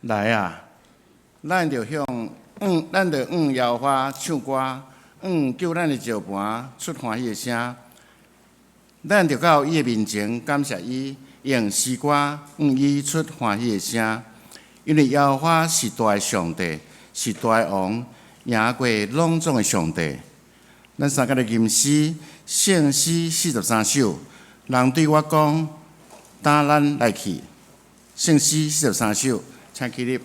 來啊！咱著向向，咱著向耶和華唱歌，向救咱的石磐出歡喜的聲。咱著到伊的面前感謝伊，用詩歌向伊出歡喜的聲。因為耶和華是大的上帝，是大的王，贏過攏總的上帝。咱三個來吟詩，聖詩43首。人對我講：擔咱來去。聖詩43首，請起立。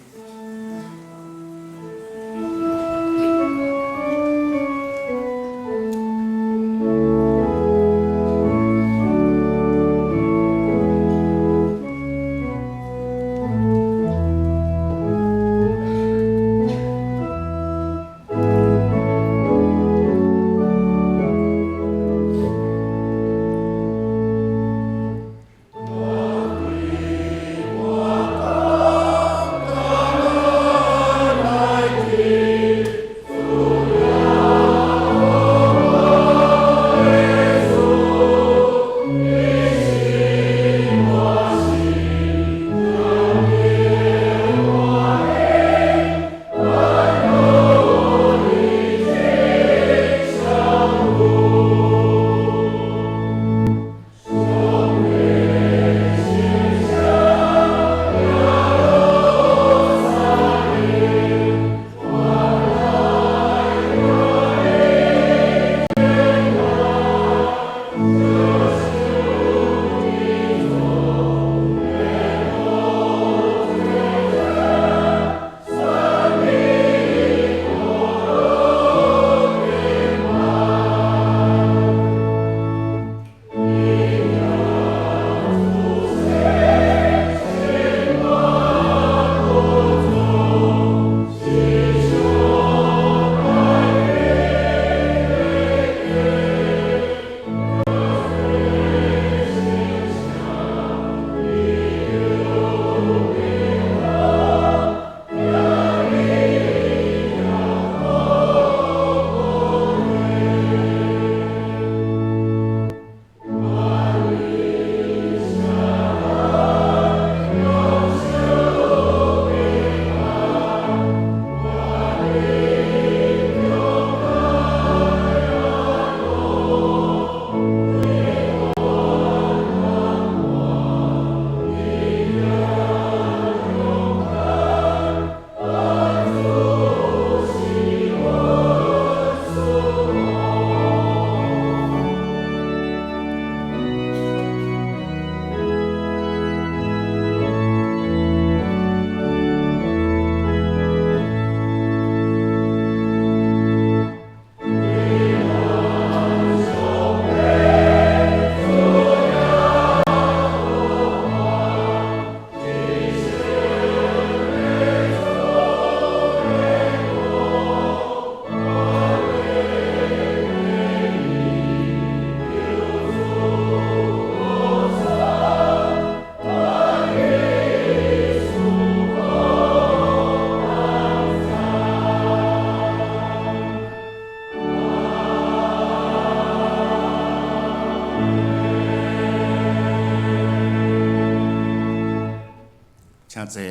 請坐。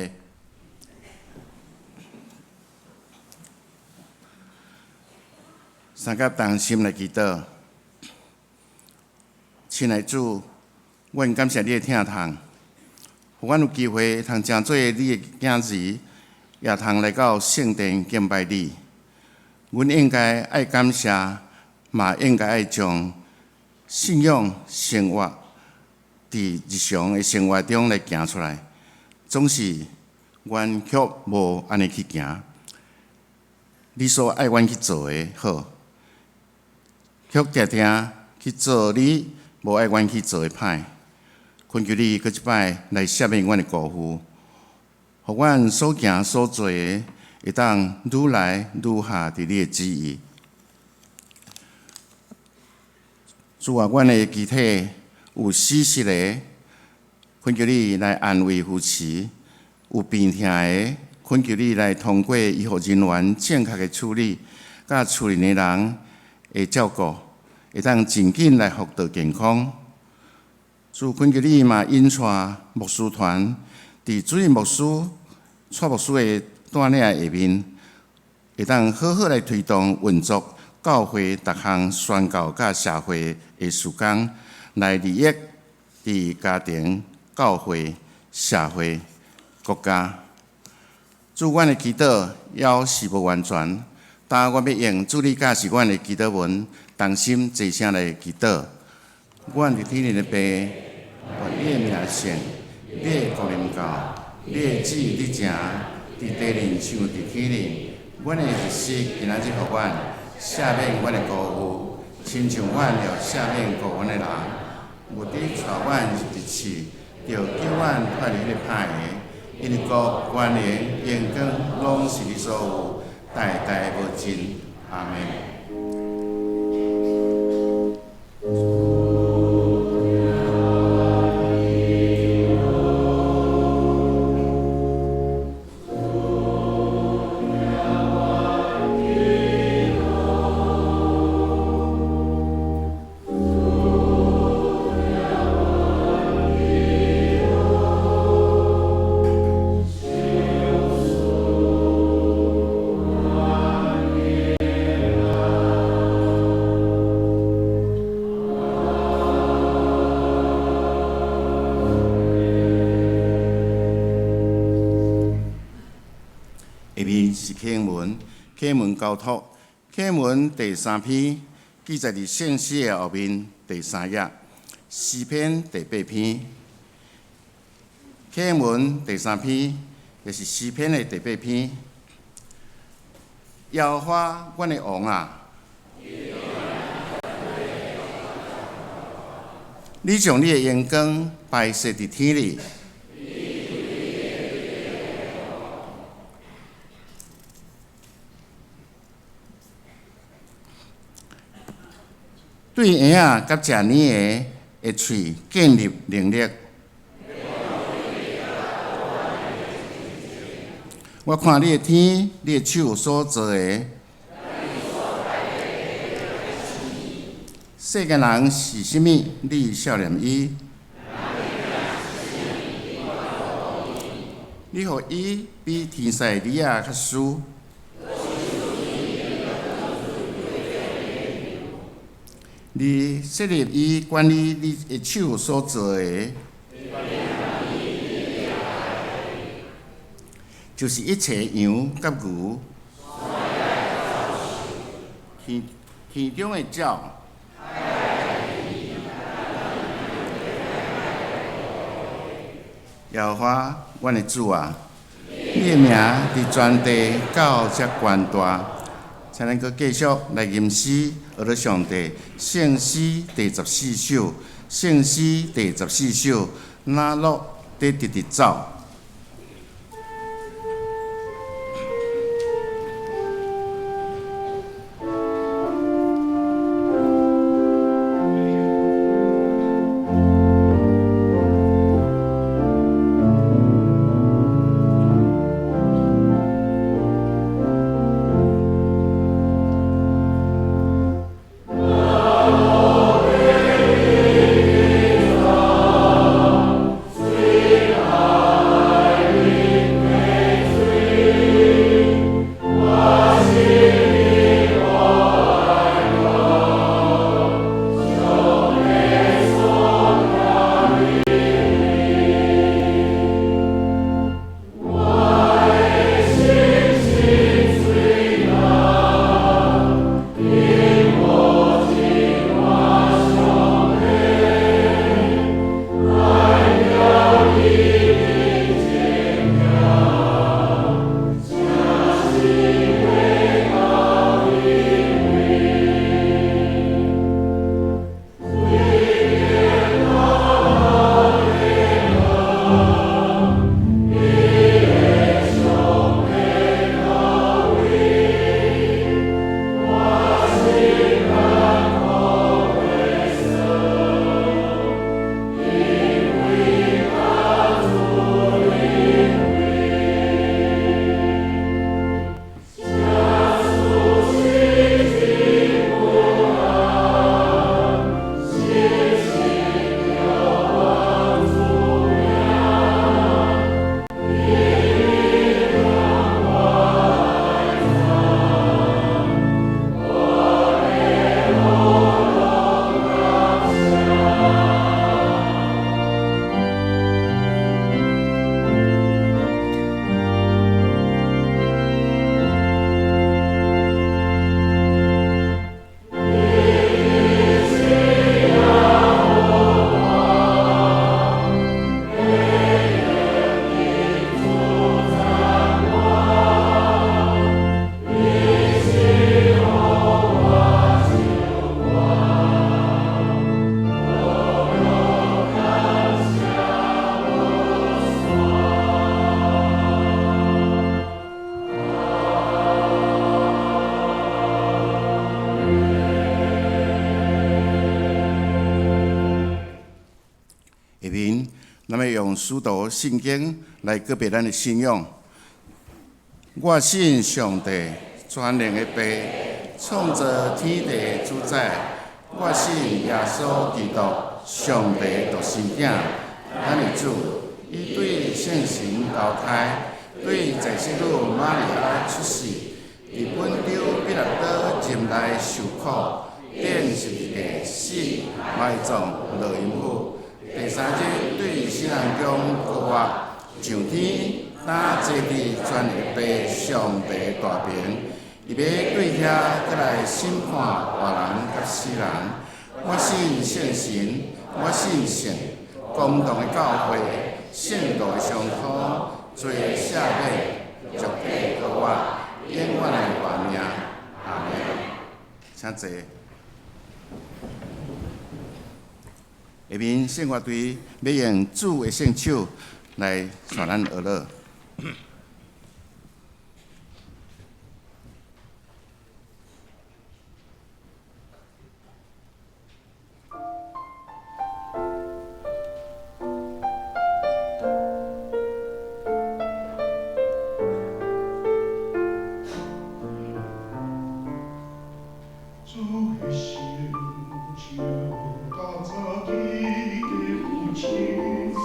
三甲同心來祈禱，親愛主，阮感謝你的疼痛，予阮有機會通成做你的囝兒，也通來到聖殿敬拜你。阮應該愛感謝，嘛應該愛將信仰生活佇日常的生活中來行出來。總是阮卻無按呢去行。你所愛阮去做的好，卻定定去做你無愛阮去做的歹。懇求你閣一擺來赦免阮的辜負，予阮所行所做的會當愈來愈合佇你的旨意。主啊，阮的肢體有死失的，懇求你來安慰扶持；有病痛的，懇求你來通過醫護人員正確的處理，佮厝裡的人的照顧，會當盡緊來復到健康。主，懇求你嘛引帶牧師團，佇主任牧師蔡牧師的帶領下面，會當好好來推動運作教會逐項宣教佮社會的事工，來利益佇家庭、教會、社會、國家。主，阮的祈禱猶是無完全，但阮欲用主你教示阮的祈禱文，同心齊聲來祈禱。阮佇天頂的父，願你的名聖，你的國臨到，你的旨意得成，佇地裡像佇天頂。阮的日食今仔日予阮，赦免阮的辜負，親像阮也赦免辜阮的人。毋得帶阮入試，著救阮脫離彼个歹的。因為國、權能、榮光，攏是你所有，代代無盡。阿們。下面是啟文，啟文交託，啟文第三篇記載佇聖詩的後面第三頁，詩篇第八篇。啟文第三篇，就是詩篇的第八篇。耶和華，阮的王啊，你將你的榮光擺設佇天裡。對嬰仔佮食奶的的喙建立能力。我看你的天，你的手所造的，世間人是啥物？你數念伊？你予伊比天使的兒仔較輸。你設立伊管理你的手所造的，就是一切羊佮牛，天天中的鳥。耶和華，阮的主啊，你的名佇全地到遮懸大。請咱閣繼續來吟詩，學做上帝聖詩第十四首，聖詩第十四首，哪鹿佇直直走。用使徒信經來告白咱的信仰。我信上帝，全能的父，創造天地主宰。我信耶穌基督，上帝獨生囝，咱的主，伊對聖神投胎，對在聖女瑪利亞出世，佇本丟彼拉多忍耐受苦，釘十字架死，埋葬，落陰府。第三日對死人中復活，上天，擔坐佇全能的父上帝大爿，伊欲對遐閣來審判活人佮死人。我信聖神，我信聖公同的教會，聖徒的相通，罪赦免，肉體復活，永遠的活命。阿們。請坐。下面聖樂隊欲用主的聖手來帶咱學樂。主的聖手較早記得父親，主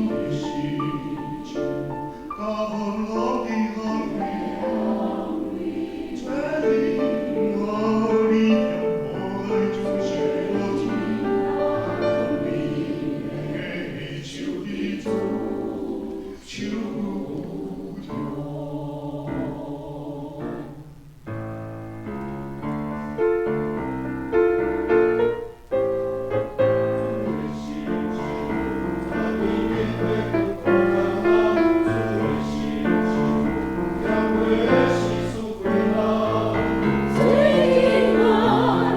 的聖手甲落地安慰，這裡哪裡聽我愛就是我天，你的手佇主手中。水啊，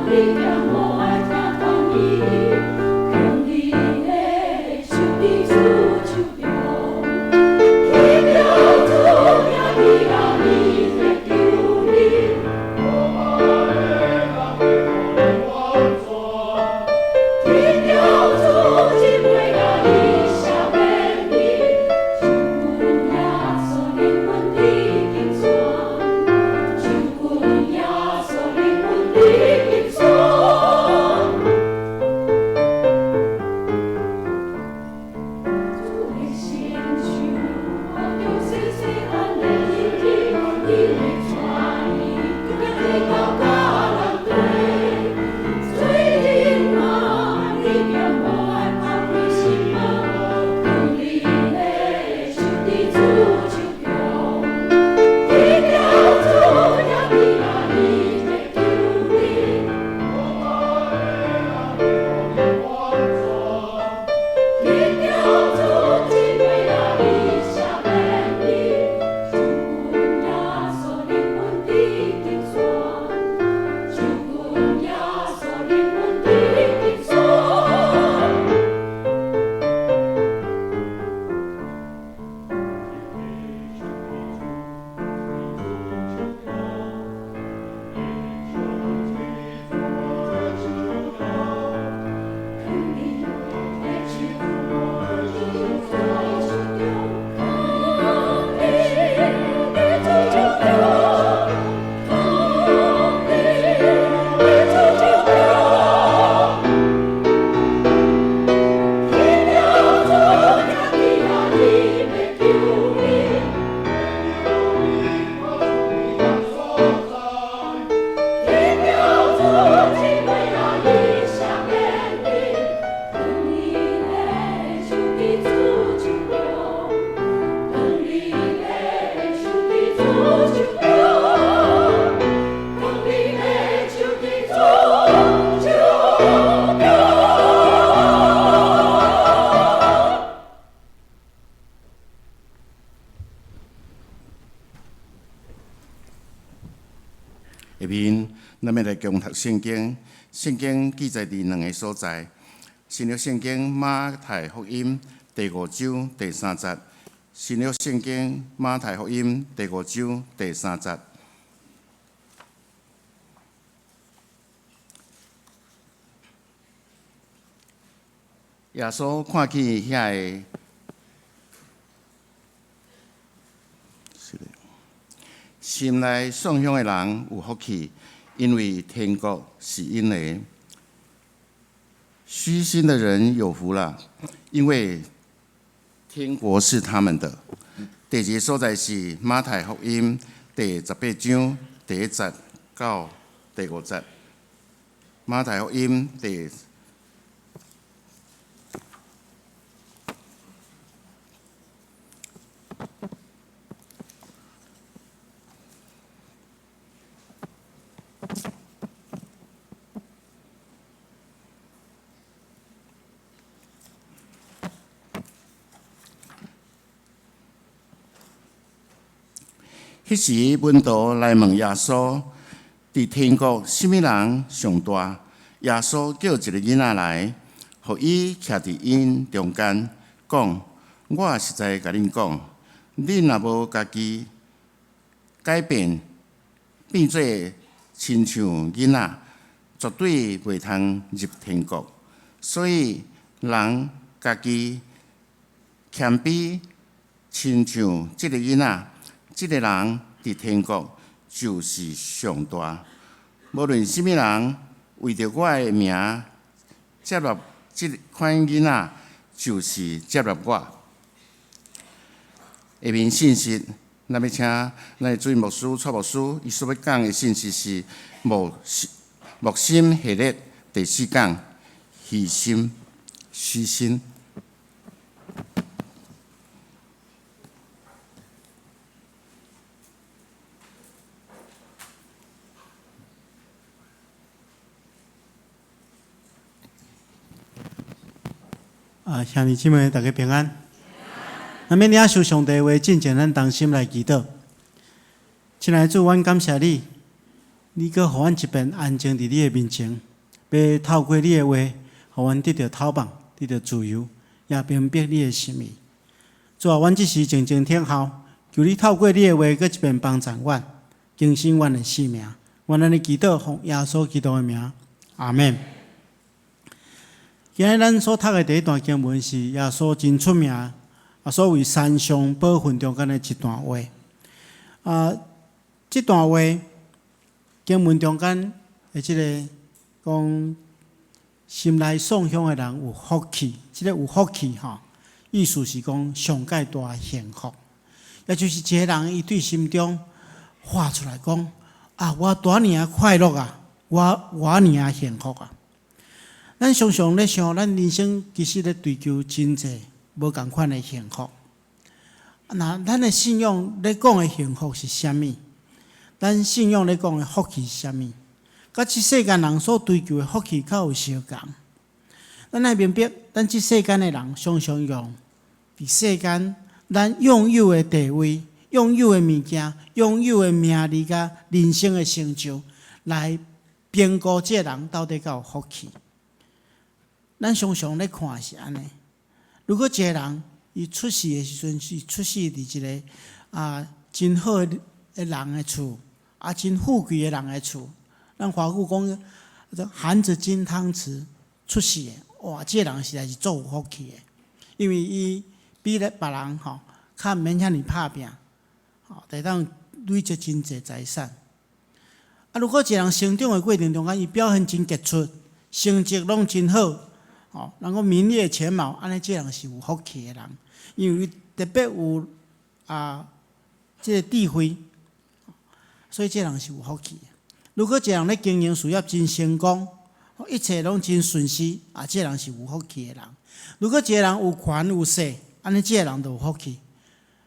你敢無愛疼痛伊？藏你的手佇主手中，祈求主耶穌啊，伊會救你。祈求主這回啊，伊赦免你，求阮耶穌靈魂已經全，求阮耶穌靈魂已經全。主的聖手，我中細細漢的日子，伊會帶你行到迦南地。水啊，你敢無愛拋開心望，藏你的手佇主手中，祈求主耶穌啊，伊會救你。祈求主這回啊，伊赦免你，求阮耶穌靈魂已經全，求阮耶穌靈魂已經全。藏你的手佇主手中，藏你的主手中，藏你的主手中。祈求主耶穌啊，伊欲救你。祈求主這回啊，伊赦免你，藏你的手佇主手中，藏你的手佇主手中，藏你的手佇主手中。下面，咱欲來共讀聖經。聖經記載佇兩个所在。新約聖經馬太福音第五章第三節。新約聖經馬太福音第五章第三節。耶穌看見遐个心內喪享的人有福氣，因為天國是𪜶的。虛心的人有福了，因為天國是他們的。第二個所在是馬太福音第18章第1節到第5節。馬太福音第彼時，門徒來問耶穌：佇天國，啥物人上大？耶穌叫一个囡仔來，予伊徛佇𪜶中間，講：我實在共恁講，恁若無家己改變，變做親像囡仔，絕對袂通入天國。所以，人家己謙卑，親像這个囡仔。這个人佇天國就是上大。無論啥物人為著我的名接納這款囡仔，就是接納我。下面信息，咱欲請咱的主任牧師、蔡牧師，伊所欲講的信息是牧心系列第四講，虛心、虛心。啊，兄弟姊妹，大家平安。咱欲領受上帝話，進前咱同心來祈禱。親愛的主，阮感謝你，你閣予阮一遍安靜佇你的面前，欲透過你的話，予阮得著透放，得著自由，也明白你的心意。主啊，阮這時靜靜聽候，求你透過你的話，閣一遍幫助阮，更新阮的生命。阮按呢祈禱，奉耶穌基督的名，阿們。今日咱所讀的第一段經文是耶穌真出名，啊，所謂山上寶訓中間的一段話。啊，這段話經文中間的這个講，心內喪享的人有福氣，這个有福氣吼，意思是講上蓋大幸福，也就是一个人伊對心中發出來講啊，我偌爾仔快樂啊，我偌爾仔幸福啊。咱常常咧想，咱人生其實咧追求真濟無仝款的幸福。那咱的信仰咧講的幸福是啥物？咱信仰咧講的福氣是啥物？佮這世間人所追求的福氣較有相仝。咱愛明白，咱這世間的人常常用佇世間咱擁有的地位、擁有的物件、擁有的名利佮人生的成就，來評估這个人到底敢有福氣。咱常常咧看是按呢。如果一个人伊出世的時陣是出世佇一个啊真好的人的厝，啊真富貴的人的厝，咱華語講含著金湯匙出世的，哇！這个人實在是足有福氣的，因為伊比咧別人吼較毋免遐爾拍拚，吼會當累積真濟財產。啊，如果一个人成長的過程中間，伊表現真傑出，成績攏真好。哦，人講名列前茅，按呢這人是有福氣的人，因為伊特別有啊，這个智慧，所以這人是有福氣的。如果一個人咧經營事業真成功，一切攏真順遂，啊，這人是有福氣的人。如果一個人有權有勢，按呢這个人就有福氣。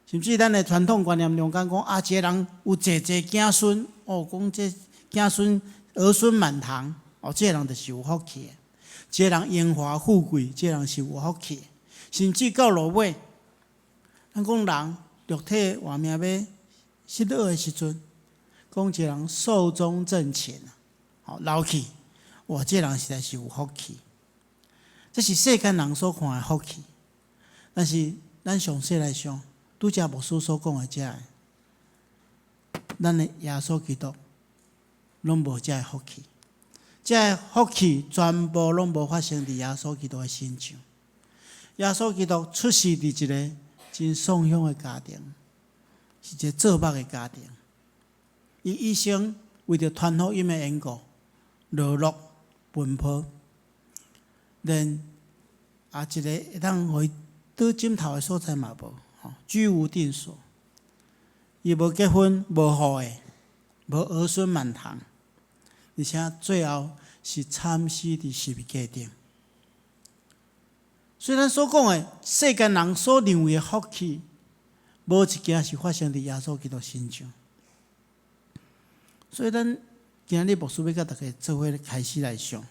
甚至咱的傳統觀念中間講，啊，這个人有濟濟子孫，哦，講這子孫兒孫滿堂，哦，這个人就是有福氣的。這个人榮華富貴，這个人是有福氣。甚至到落尾，咱講人肉體活命欲失落的時陣，講一個人壽終正寢，吼老去，哇！這个人實在是有福氣。這是世間人所看的福氣，但是咱詳細來想，拄才牧師所講的這个，咱的耶穌基督攏無這个福氣。這个福氣全部攏無發生佇耶穌基督的身上。耶穌基督出世佇一個真喪享的家庭，是一個做木的家庭。伊一生為著傳福音的緣故，流落奔波，連一个會當予伊倒枕頭的所在嘛無，居無定所。伊無結婚，無後裔，無兒孫滿堂，而且最後是慘死佇十字架頂。雖然所講的世間人所認為的福氣，無一件是發生佇耶穌基督身上。所以，咱今日牧師欲佮大家做伙開始來想，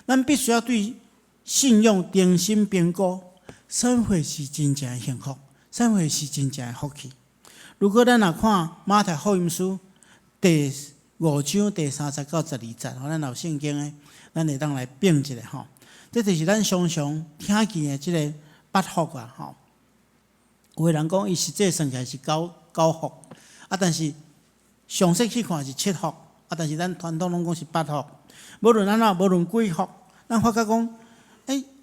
咱必須要對信仰重新評估，啥物是真正的幸福，啥物是真正的福氣。如果咱若看馬太福音書第五章第30到12節，咱若有聖經的，咱會當來並一下吼。這就是咱常常聽見的這个八福啊，吼。有的人講伊實際算起來是九福，但是詳細去看是七福，但是咱傳統攏講是八福。無論按怎，無論幾福，咱發覺講，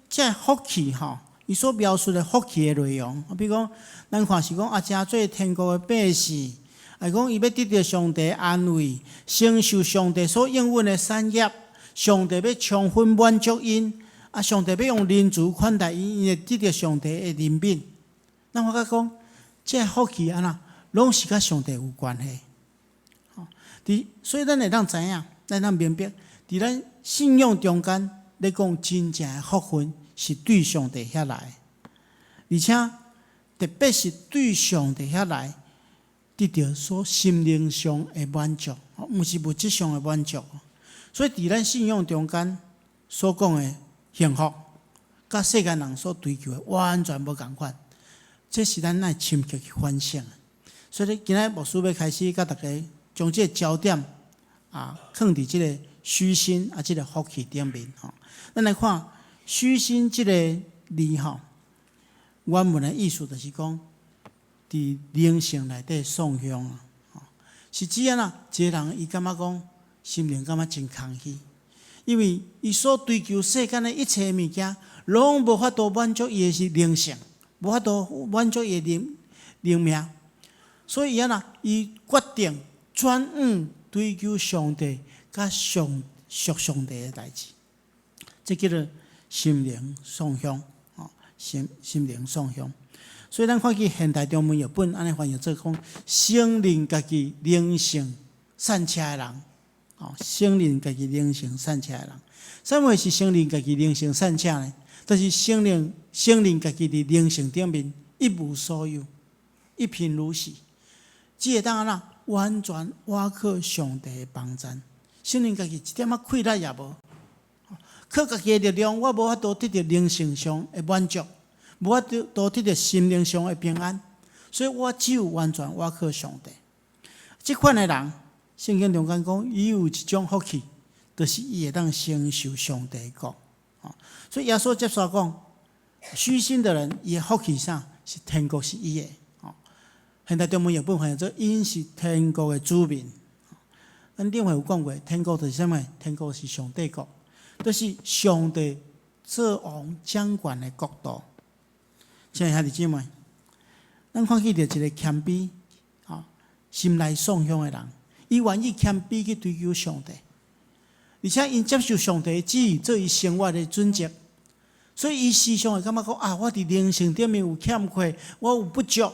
這福氣吼，伊所描述的福氣的內容，比如講，咱看是講成做天國的百姓，講伊欲得著上帝安慰，承受上帝所應允的產業，上帝欲充分滿足𪜶，上帝欲用仁慈款待𪜶，𪜶會得著上帝的憐憫。咱發覺講，這福氣按怎，攏是佮上帝有關係。所以咱會當知影，咱當明白，佇咱信仰中間咧講真正的福分是對上帝遐來，而且特別是對上帝遐來得著所心靈上的滿足，毋是物質上的滿足。所以佇咱信仰中間所講的幸福，佮世間人所追求的完全無仝款。這是咱愛深刻去反省的。所以，今仔牧師欲開始佮大家將這个焦點囥佇這个虛心這个福氣頂面吼。咱來看虛心這个字吼，原文的意思就是講，佇靈性內底喪向啊，是指按怎？一个人伊感覺講心靈感覺真空虛，因為伊所追求世間的一切物件，攏無法度滿足伊的是靈性，無法度滿足伊的靈命，所以伊按怎？伊決定轉往追求上帝，佮上屬上帝的代誌，這叫做心靈喪向，心靈喪向。所以咱看見現代中文譯本按呢翻譯做講，承認家己靈性散赤的人，承認家己靈性散赤的人，啥物是承認家己靈性散赤呢？就是承認家己佇靈性頂面一無所有，一貧如洗，只會當按怎完全倚靠上帝的幫贊，承認家己一點仔氣力也無，靠家己的力量，我無法度得著靈性上的滿足，無法度得著心靈上的平安，所以我只有完全倚靠上帝。這款的人，聖經中間講，伊有一種福氣，就是伊會當承受上帝的國。所以耶穌接續講，虛心的人，伊的福氣啥？是天國是伊的。現代中文譯本翻譯做，𪜶是天國的子民。咱頂回有講過，天國就是啥物？天國是上帝國，就是上帝做王掌權的國度。親愛兄弟姊妹，咱看見著一个謙卑、心內喪向的人，伊願意謙卑去追求上帝，而且𪜶接受上帝的旨意做伊生活的準則，所以伊時常會感覺講啊，我佇靈性頂面有欠缺，我有不足，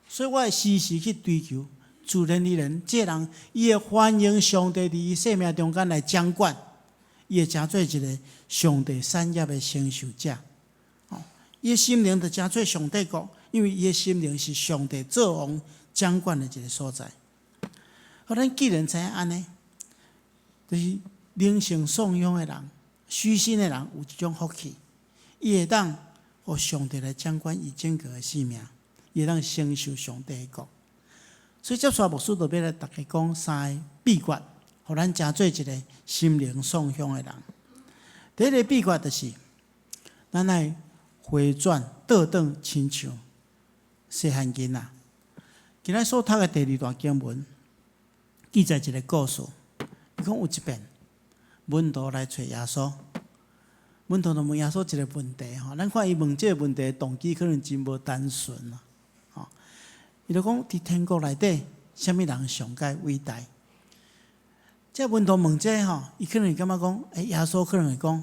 所以我會時時去追求。自然而然，這个人伊會歡迎上帝佇伊生命中間來掌管，伊會成做一个上帝產業的承受者。伊的心靈就成做上帝國，因為伊的心靈是上帝做王掌管的一个所在。好，咱既然知影按呢，就是靈性喪向的人、虛心的人有這種福氣，伊會當予上帝來掌管伊整個的生命，伊會當承受上帝的國。所以接續牧師就欲來大家講三个秘訣，予咱成做一个心靈喪向的人。第一个秘訣就是，咱愛回轉倒轉，親像細漢囡仔。今仔所讀的第二段經文，記載一个故事。伊講有一遍，門徒來揣耶穌，門徒就問耶穌一个問題吼。咱看伊問這个問題的動機可能真無單純啊。伊就講佇天國內底，啥物人上蓋偉大？這門徒問這吼，伊可能會感覺講，欸，耶穌可能會講，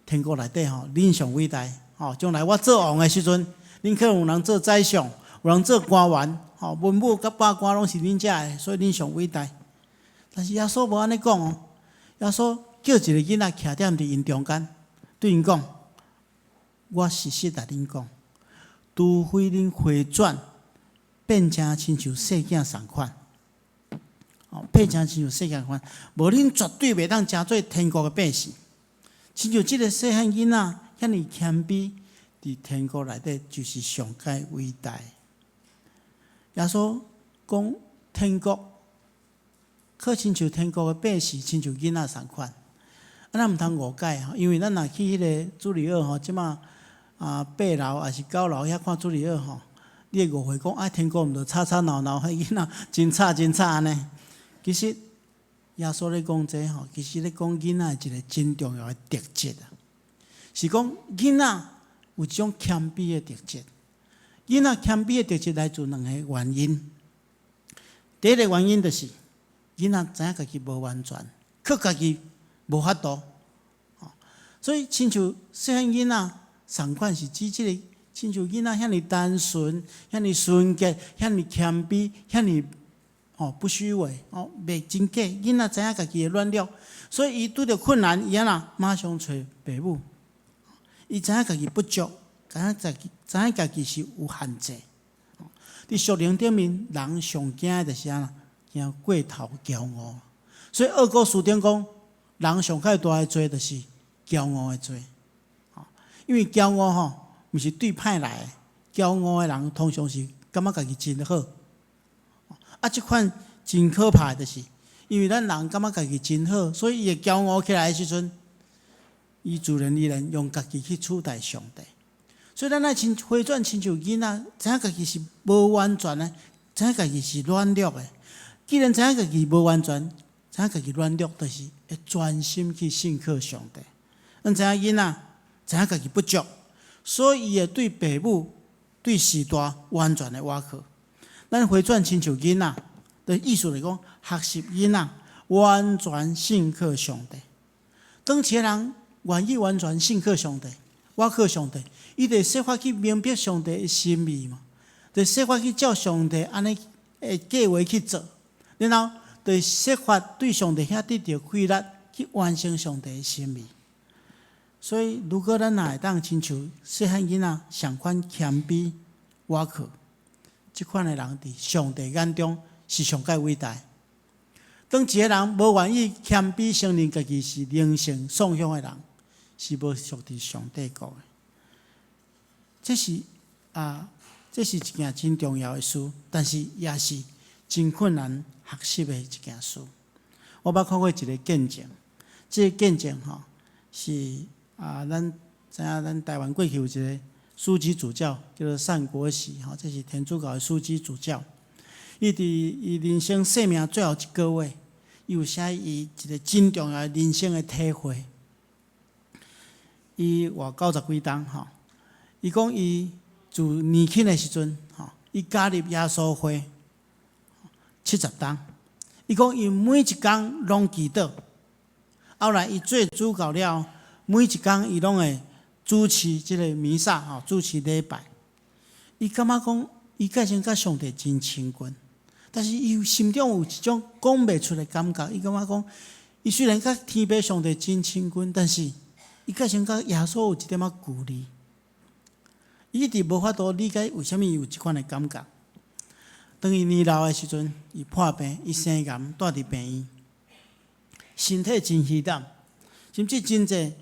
天國內底吼，恁上偉大，吼，將來我做王的時陣，恁可能有人做宰相，有人做官員，吼，文武佮百官攏是恁遮的，所以恁上偉大。但是耶穌無按呢講哦，耶穌叫一個囡仔徛踮佇𪜶中間，對𪜶講：我實實共恁講，除非恁回轉，變成親像細囝仝款。哦，變成親像細囝款，無恁絕對袂當成做天國的百姓。親像這个細漢囡仔遐爾謙卑，佇天國內底就是上蓋偉大。耶穌講天國，好親像天國的百姓，親像囡仔仝款。啊，咱毋通誤解吼，因為咱若去彼个主日學吼，這馬啊八樓抑是九樓遐看主日學吼，你會誤會講啊天國毋著吵吵鬧鬧，彼囡仔真吵真吵按呢。其實耶穌咧講這吼，其實咧講囡仔一個真重要的特質啊，是講囡仔有一種謙卑的特質。囡仔謙卑的特質來自兩个原因。第一个原因就是囡仔知影家己無完全，靠家己無法度，所以親像細漢囡仔仝款是指這个親像囡仔遐爾單純、遐爾純潔、遐爾謙卑、遐爾哦不虛偽哦，袂真假。囡仔知影家己的軟弱，所以伊拄著困難，伊按怎馬上揣爸母。伊知影家己不足，知影家己是有限制。佇屬靈頂面，人上驚的就是按怎？驚過頭驕傲。所以惡古斯丁講，人上較大的罪就是驕傲的罪。因為驕傲吼，毋是對歹來的，驕傲的人通常是感覺家己真好。啊，這款真可怕的就是，因為咱人感覺家己真好，所以伊會驕傲起來的時陣，伊自然而然用家己去取代上帝。所以咱愛親回轉親像囡仔，知影家己是無完全的，知影家己是軟弱的。既然知影家己無完全，知影家己軟弱，就是會專心去信靠上帝。咱知影囡仔，知影家己不足，所以伊會對爸母、對時代完全的倚靠。咱回轉親像囡仔的意思來講，學習囡仔完全信靠上帝。當一个人願意完全信靠上帝、倚靠上帝，伊就設法去明白上帝的心意嘛，就設法去照上帝按呢的計劃去做，然後就設法對上帝遐得著快樂，去完成上帝的心意。所以，如果咱若會當親像細漢囡仔仝款謙卑倚靠，這款的人佇上帝眼中是上蓋偉大。當一个人無願意謙卑承認家己是靈性喪向的人，是無屬佇上帝國的。這是一件真重要的事，但是也是真困難學習的一件事。我捌看過一个見證，這个見證吼是啊，咱知影咱台灣過去有一个樞機主教叫做單國璽吼，這是天主教的樞機主教。伊佇伊人生生命最後一个月，伊有寫伊一個真重要的人生的體會。伊活九十幾冬吼，伊講伊自年輕的時陣吼，伊加入耶穌會70冬。伊講伊每一工攏祈禱。後來伊做主教了，每一工伊攏會主持這个彌撒吼，主持禮拜。伊感覺講，伊個人佮上帝真親近，但是伊心中有一種講袂出的感覺。伊感覺講，伊雖然佮天父上帝真親近，但是伊個人佮耶穌有一點仔距離。伊一直無法度理解為啥物有這款的感覺。當伊年老的時陣，伊破病，伊生癌，蹛佇病院，身體真虛膽，甚至真濟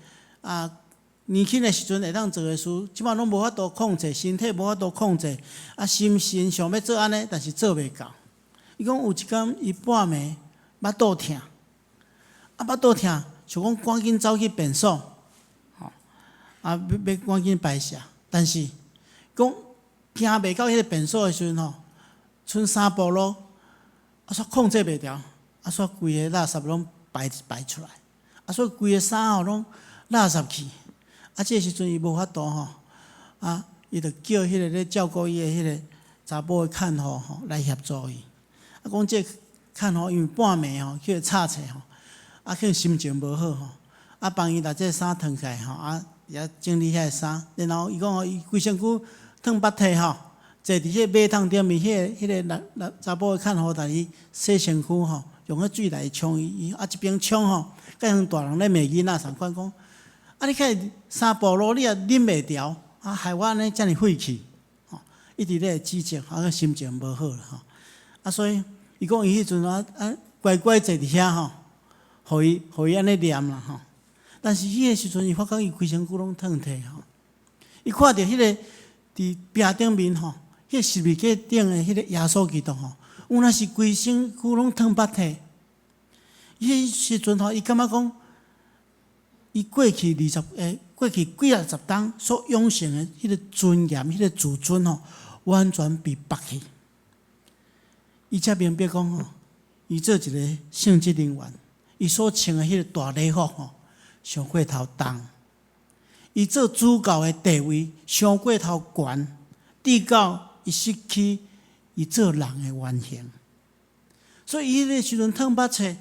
啊。年輕的時陣會當做的事，這擺攏無法度控制，身體無法度控制，啊，心神想欲做按呢，但是做袂到。伊講有一工，伊半暝腹肚疼，啊，腹肚疼，想講趕緊走去便所，吼，啊，欲趕緊排泄，但是講行袂到彼个便所的時陣吼，賰三步路，啊，煞控制袂牢，啊，煞規个垃圾攏排排出來，啊，所以規个衫吼攏垃圾去。啊，這个時陣伊無法度吼，啊，伊就叫彼个咧照顧伊的彼个查某的看護吼來協助伊。啊，講這个看吼，因為半暝吼去吵冊吼，啊，可能心情無好吼，啊，幫伊把這个衫脫起來吼，啊，遐整理遐个衫，然後伊講吼，伊規身軀燙腹體吼，坐佇彼個馬桶頂面，彼個男男查埔的看護共伊洗身軀吼，用彼水來沖伊，啊一邊沖吼，佮像大人咧罵囡仔仝款講，啊你看三步路你也忍袂牢，啊害我按呢遮爾費氣，吼，一直咧指責，啊心情無好啦吼，啊所以伊講伊彼陣啊啊乖乖坐佇遐吼，予伊按呢念啦吼，但是彼個時陣伊發覺伊規身軀攏燙體吼，伊看著彼個佇壁頂面吼，彼個十字架頂的彼個耶穌基督吼，有若是規身軀攏燙腹體。彼時陣吼，伊感覺講，伊過去二十欸，過去幾仔十冬所養成的彼個尊嚴、彼個自尊吼，完全被剝去。伊才明白講吼，伊做一個聖職人員，伊所穿的彼個大禮服吼，傷過頭重。伊做主教的地位傷過頭懸，直到伊失去伊做人的原形。所以伊彼個時陣燙腹冊，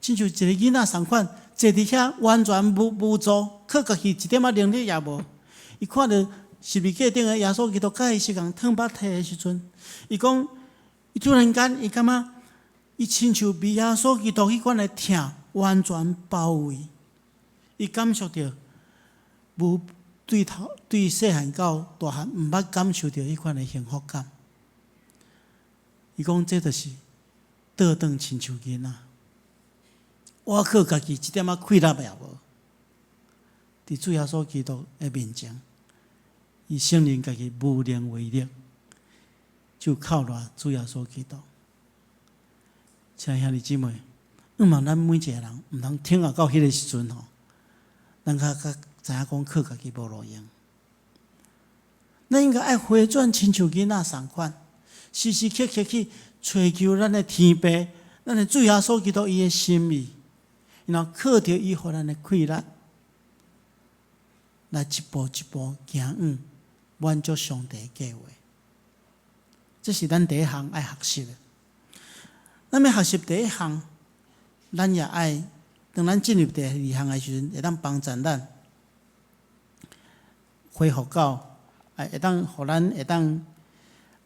親像一個囡仔仝款，坐佇遐完全無助，靠家己一點仔能力也無。伊看著十字架頂的耶穌基督，佮伊相仝燙腹體的時陣，伊講，伊突然間伊感覺，伊親像被耶穌基督彼款的疼完全包圍，伊感受著無對頭對細漢到大漢毋捌感受著彼款的幸福感。伊講這就是倒轉親像囡仔，我靠家己一點仔氣力也無。佇主耶穌基督的面前，伊承認家己無能為力，就靠賴主耶穌基督。親愛兄弟姊妹，向望咱每一個人，毋通挺後到彼個時陣吼，咱較較知影講靠家己無路用。咱應該愛回轉，親像囡仔仝款，時時刻刻去揣求咱的天父，咱的主耶穌基督伊的心意，然後靠著伊予咱的氣力，來一步一步行向滿足上帝的計劃。這是咱第一項愛學習的。咱欲學習第一項，咱也愛當咱進入第二項的時陣，會當幫助咱恢復到，會當予咱會當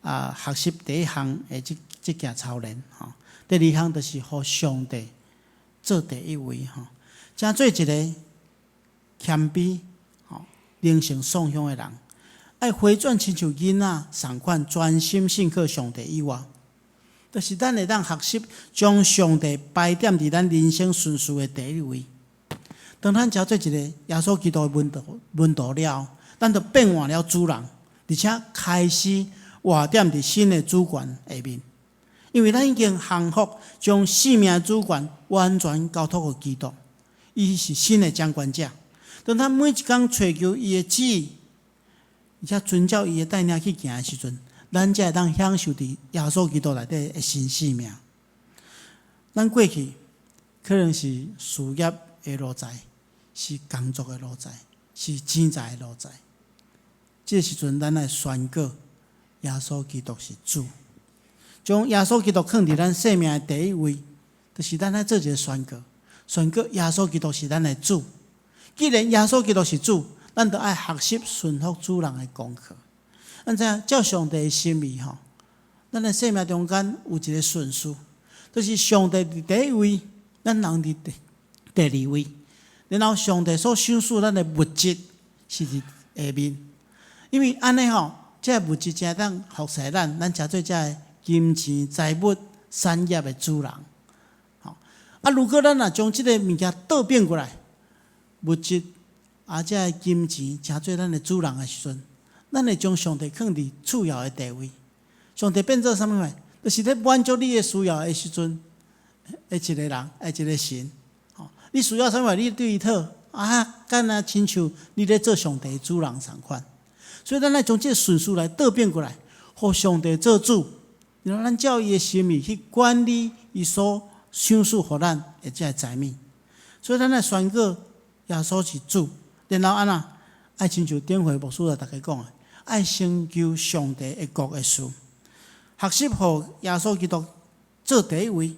啊學習第一項的這件操練吼。第二項就是予上帝做第一位吼，成做一個謙卑、吼靈性喪向的人，愛回轉親像囡仔仝款，專心信靠上帝以外，就是咱會當學習將上帝排踮佇咱人生順序的第一位。當咱成做一個耶穌基督的門徒了，咱就變換了主人，而且開始活踮佇新的主權下面。因為咱已經降服，將生命主權完全交託予基督，伊是新的掌權者。當咱每一工揣求伊的旨意，而且遵照伊的帶領去行的時陣，咱才會當享受佇耶穌基督內底的新生命。咱過去可能是事業的奴才，是工作的奴才，是錢財的奴才。這個時陣，咱愛宣告耶穌基督是主，將耶穌基督放佇咱生命的第一位，就是咱愛做一個宣告，宣告耶穌基督是咱的主。既然耶穌基督是主，咱就愛學習順服主人的功課。咱知影照上帝的心意吼，咱的生命中間有一個順序，就是上帝佇第一位，咱人佇第二位，然後上帝所賞賜咱的物質是佇下面。因為按呢吼，這個物質才會當服侍咱，咱成做這个金錢財物產業的主人。吼，啊，如果咱若將這个物件倒變過來，物質啊，這个金錢成做咱的主人的時陣，咱會將上帝放佇次要的地位。上帝變做啥物貨？就是咧滿足你的需要的時陣，的一個人，的一個神。吼，你需要啥物，你對伊討啊，敢若親像你咧做上帝的主人仝款。所以，咱愛將這个順序來倒變過來，予上帝做主，然後咱照伊的心意去管理伊所賞賜予咱的這個財物。所以，咱愛宣告耶穌是主，然後按怎愛親像頂回牧師來逐家講的，愛先求上帝的國的事，學習予耶穌基督做第一位，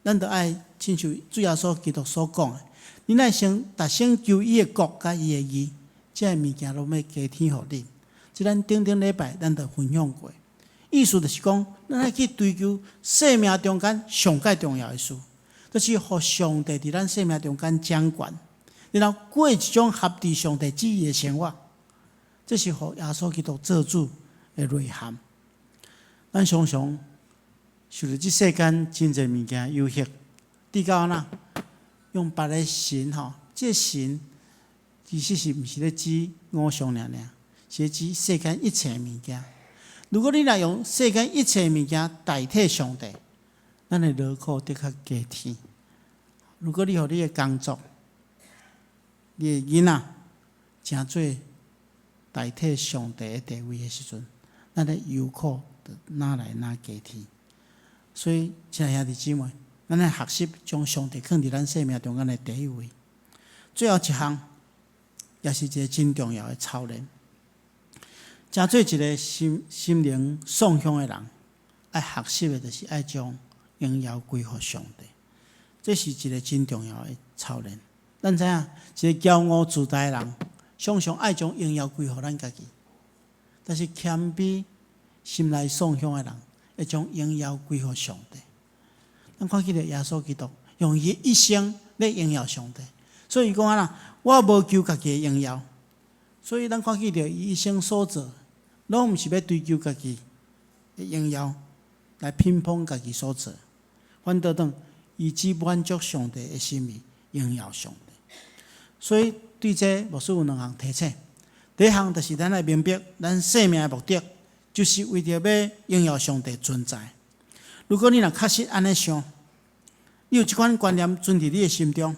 咱著愛親像主耶穌基督所講的，恁愛先逐先求伊的國佮伊的義，這个物件攏欲加添予恁。這咱頂頂禮拜咱著分享過，意思就是講，咱愛去追求生命中間上蓋重要的事，就是予上帝佇咱生命中間掌權，然後過一種合佇上帝旨意的生活。這是予耶穌基督做主的內涵。咱常常受著這世間真濟物件誘惑，直到按怎用別个神吼，這个神其實是毋是咧指偶像爾爾，是咧指世間一切物件。如果你若用世間一切物件代替上帝，咱的勞苦的確加添。如果你予你的工作、你的囡仔，成做代替上帝的地位的時陣，咱的憂苦就愈來愈加添。所以，親愛兄弟姊妹，咱愛學習將上帝放佇咱生命中間的第一位。最後一項，也是一个真重要的操練。成做一个心心靈喪向的人，愛學習的，就是愛將榮耀歸予上帝。這是一个真重要的操練。咱知影，一个驕傲自大的人，常常愛將榮耀歸予咱家己。但是謙卑、心內喪向的人，會將榮耀歸予上帝。咱看見著耶穌基督用伊一生咧榮耀上帝，所以伊講按怎，我無求家己的榮耀。所以咱看見著伊一生所做，攏毋是欲追求家己的榮耀，來評捧家己所做。反倒轉，伊只滿足上帝的心意，榮耀上帝。所以對這牧師有兩項提醒。第一項就是咱愛明白，咱生命的目的，就是為著欲榮耀上帝存在。如果你若確實按呢想，你有這款觀念存佇你的心中，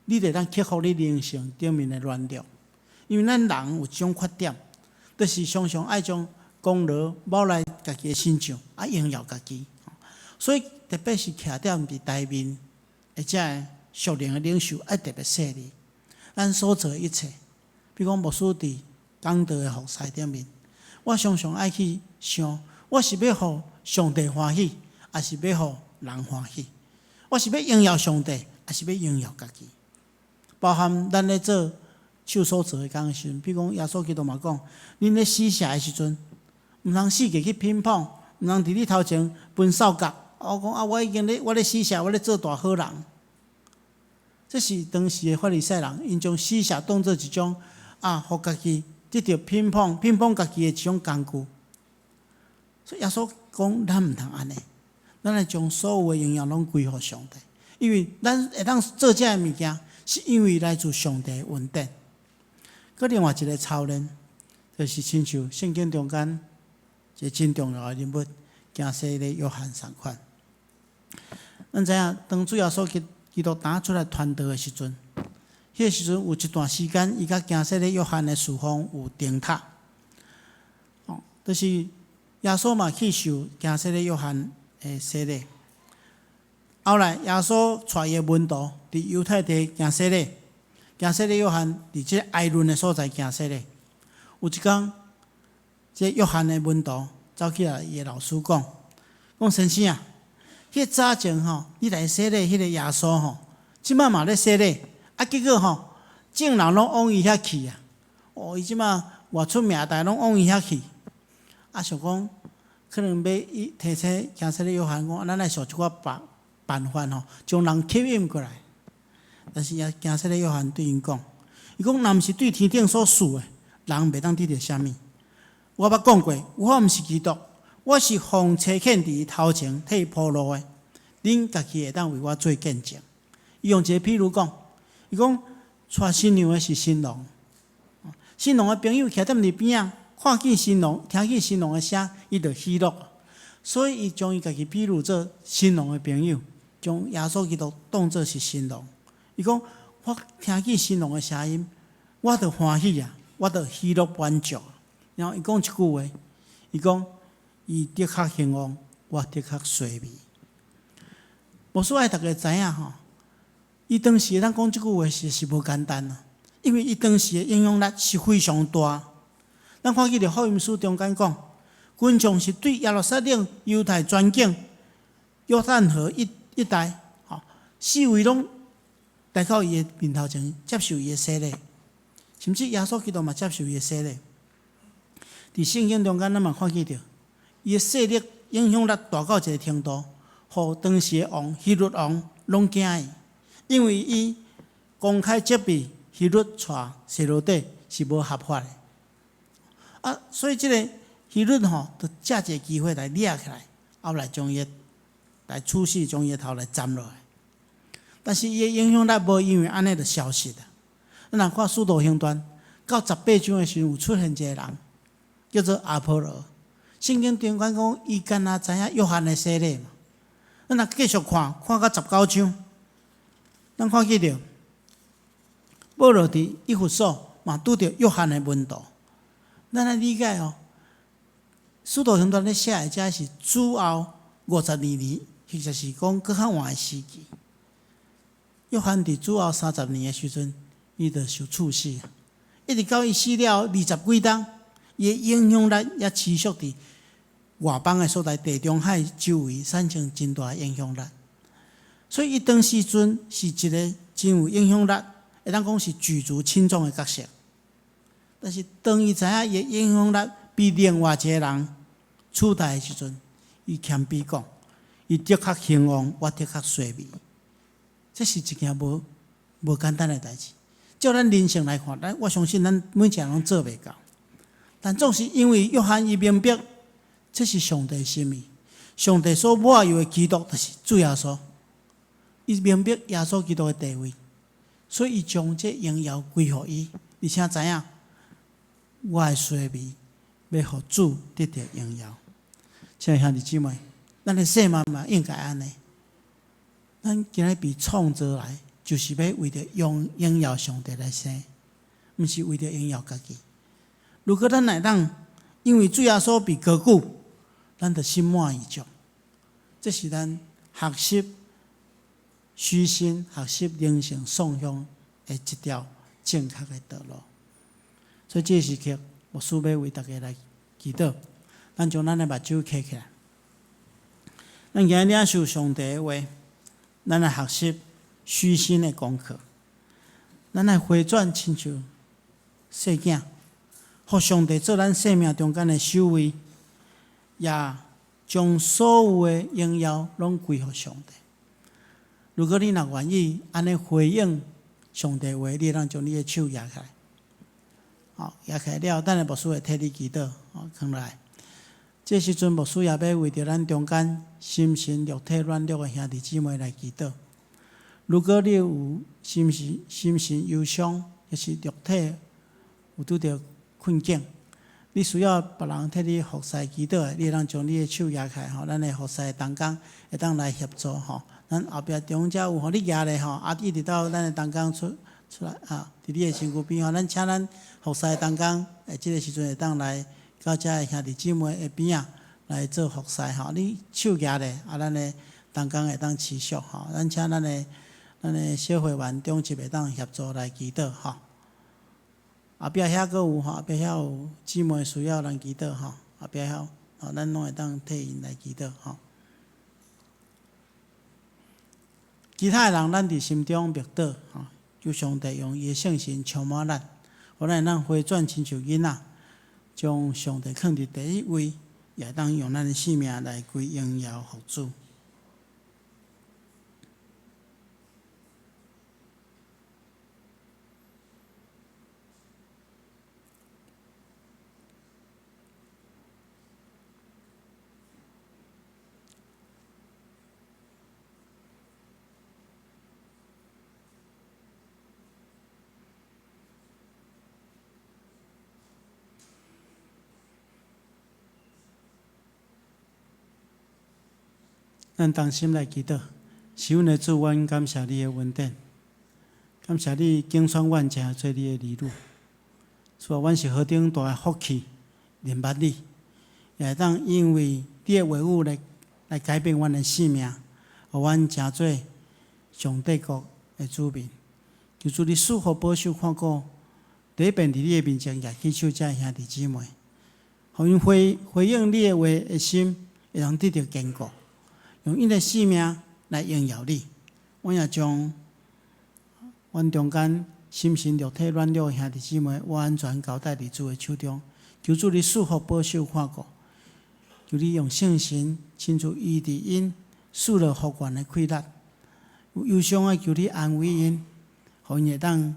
你就會當克服你靈性頂面的軟弱。因為咱人有一種缺點，就是常常愛將功勞抹來家己的身上，啊榮耀家己。所以特別是徛踮佇台面，或者屬靈的領袖，愛特別細膩。咱所做的一切，比如講牧師佇講道的服侍頂面，我常常愛去想，我是欲予上帝歡喜，抑是欲予人歡喜？我是欲榮耀上帝，抑是欲榮耀家己？包含咱咧做手所做的工的時陣，比如講耶穌基督嘛講，恁咧施捨的時陣，毋通四界去評捧，毋通佇你頭前分數角。我講啊，我已經咧，我咧施捨，我咧做大好人。這是當時的法利賽人，𪜶將施捨當做一種啊，予家己得著評捧、評捧家己的一種工具。所以耶穌講，咱毋通按呢，咱愛將所有的榮耀攏歸予上帝，因為咱會當做這个物件，是因為來自上帝的恩典。閣另外一个操練，就是親像聖經中間一个真重要的人物，行洗禮約翰仝款。咱知影，當主耶穌基督當出來傳道的時陣，彼个時陣有一段時間，伊佮行洗禮約翰的事奉有衝突。哦，就是耶穌嘛去受行洗禮約翰的洗禮。後來耶穌帶伊的門徒佇猶太地行洗禮，行洗禮約翰佇這个哀崙的所在行洗禮。有一工，這約翰的門徒走去共伊的老師講：講先生啊，彼個早前吼，你來洗禮彼个耶穌吼，這擺嘛咧洗禮，啊結果吼，眾人攏往伊遐去啊。哦，伊這擺偌出名，逐家攏往伊遐去。啊，想講可能欲伊提醒行洗禮約翰講，咱愛想一寡辦辦法吼，將人吸引過來。但是耶行洗禮約翰對𪜶講，伊講若毋是對天頂所賜的，人袂當得著啥物。我捌講過，我毋是基督，我是奉差遣佇伊頭前替伊鋪路的。恁家己會當為我做見證。伊用一个譬喻講，伊講娶新娘的是新郎，新郎的朋友徛踮佇邊仔，看見新郎，聽見新郎的聲，伊就喜樂。所以伊將伊家己比喻做新郎的朋友，將耶穌基督當做是新郎。伊講我聽見新郎的聲音，我就歡喜啊，我就喜樂滿足。然後伊講一句話，伊講伊的確興旺，我的確衰微。牧師愛逐家知影吼，伊當時會當講這句話是是無簡單啊，因為伊當時的影響力是非常大。咱看見佇福音書中間講，群眾是對耶路撒冷、猶太全境、約旦河一一帶，吼，四圍攏來到伊的面頭前接受伊的洗禮，甚至耶穌基督嘛接受伊的洗禮。佇聖經中間，咱嘛看見著，伊的勢力影響力大到一個程度，予當時的王希律王攏驚伊，因為伊公開責備希律娶西羅底是無合法的。啊，所以這個希律吼，就藉這個機會來掠起來，後來將伊來處死，將伊的頭來斬落來。但是伊的影響力無因為按呢就消失啦。咱若看《使徒行傳》到18章的時陣，有出現一個人叫做阿波羅。聖經中間講，伊敢若知影約翰的洗禮嘛。咱若繼續看，看到19章，咱看見著保羅佇以弗所嘛拄著約翰的門徒。咱來理解哦，《使徒行傳》咧寫的這是主後52年，或者是講閣較晚的時期。約翰佇主後30年的時陣，伊就受處死。一直到伊死了二十幾冬，伊的影響力猶持續佇外邦的所在，地中海周圍產生真大的影響力。所以，伊當時陣是一個真有影響力，會當講是舉足輕重的角色。但是，當伊知影伊的影響力被另外一個人取代的時陣，伊謙卑講：伊的確興旺，我的確衰微。這是一件無簡單的代誌。照咱人性來看，咱我相信咱每一個人攏做袂到。但總是因為約翰伊明白，這是上帝心意，上帝所抹油的基督就是主耶穌。伊明白耶穌基督的地位，所以伊將這榮耀歸予伊，而且知影我的衰微欲予主得著榮耀。親愛兄弟姊妹，咱的生命嘛應該按呢。咱今日被創造來，就是欲為著榮榮耀上帝來生，毋是為著榮耀家己。如果咱會當因為主耶穌被高舉，咱就心滿意足。這是咱學習虛心、學習靈性送向的一條正確的道路。所以這個時刻，牧師欲為大家來祈禱，咱將咱的目睭閉起來。咱今日領受上帝的話，咱來學習虛心的功課。咱來回轉，親像細囝，予上帝做咱生命中間的首位，也將所有的榮耀攏歸予上帝。如果你若願意按呢回應上帝話，你會當將你的手舉起來。好，舉起來了，等下牧師會替你祈禱。好，囥落來。這時陣，牧師也欲為著咱中間心神肉體軟弱的兄弟姊妹來祈禱。如果你有心神憂傷，抑是肉體有拄著困境，你需要別人替你服侍祈禱的，你會當將你的手舉起來吼，咱的服侍同工會當來協助吼。咱後壁中遮有吼，你舉咧吼，啊，一直到咱的同工出來啊，佇你的身軀邊吼，咱請咱服侍同工，會這个時陣會當來到遮的兄弟姊妹的邊仔來做服侍吼。你手舉咧，啊，咱的同工會當持續吼。咱請咱的小會員長執會當協助來祈禱吼。後壁遐閣有吼，後壁遐有姊妹需要人祈禱吼，後壁遐吼，咱攏會當替𪜶來祈禱吼。其他的人，咱佇心中默禱吼，求上帝用伊的聖神充滿咱，予咱會當回轉親像囡仔，將上帝囥佇第一位，也會當用咱的性命來歸榮耀予主。咱同心來祈禱，是阮的主，阮感謝你的恩典，感謝你揀選阮成做你的兒女。主啊，阮是何等大的福氣，認捌你，也會當因為你的話語來改變阮的生命，予阮成做上帝國的子民。求主你賜福保守看顧，第一遍佇你的面前舉起手遮兄弟姊妹，予𪜶回應你的話的心，會當得著堅固。用𪜶的性命來榮耀你。阮也將阮中間心神肉體軟弱的兄弟姊妹，完全交代佇主的手中。求主你賜福保守看顧，求你用聖神親自醫治𪜶，賜予復原的氣力。有憂傷的，求你安慰𪜶，予𪜶會當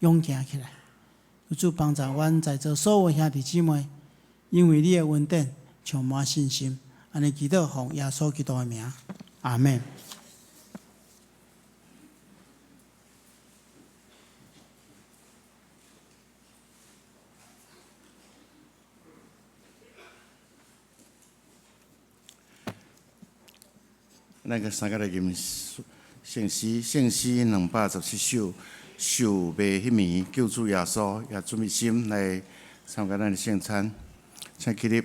勇行起來。求主幫助阮在座所有兄弟姊妹，因為你的恩典，充滿信心。按呢祈禱，奉耶穌基督的名，阿們。咱閣三個來吟聖詩，聖詩217首，受賣彼暝，救主耶穌也準備心來參加咱的聖餐，請起立。